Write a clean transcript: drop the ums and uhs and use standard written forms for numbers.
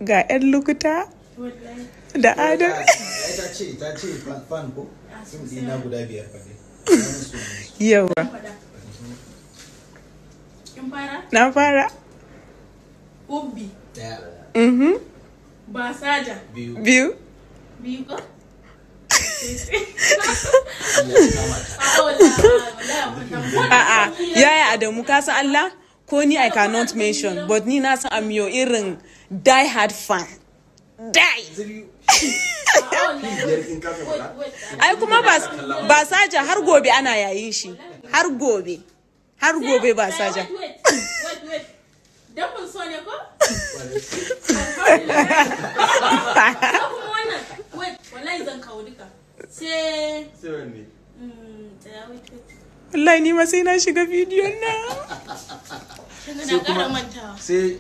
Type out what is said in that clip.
Ga 'yan lukuta da Adam. Ai ta ce fan ko? Fim ɗina guda biyar fa ne. Yawa. Kin fara? Na fara. Ubbi. Daya. Basaja. Biyu. Biyu. Biyu ko? Allah ya kama ta. A'a, wallahi, wallahi. A'a, yaya Adamu, ka san Allah? Ko ni I cannot mention, but ni na san I'm your irin die hard fan. Die. Yanzu biyu. A'a, wallahi. Biyar kin kasa faɗa. Wait, wait. Ai kuma ba Basaja har gobe ana yayin shi. Har gobe. Har gobe Basaja. Wait, wait, wait. Dafin so ne ko? Ko kuma wannan? Wait, wallahi zan kawo duka. Sai Sai wanne? Tsaya, wait, wait. Wallahi ni ma sai na shiga bidiyon na. Kin ga na ƙara mantawa. Sai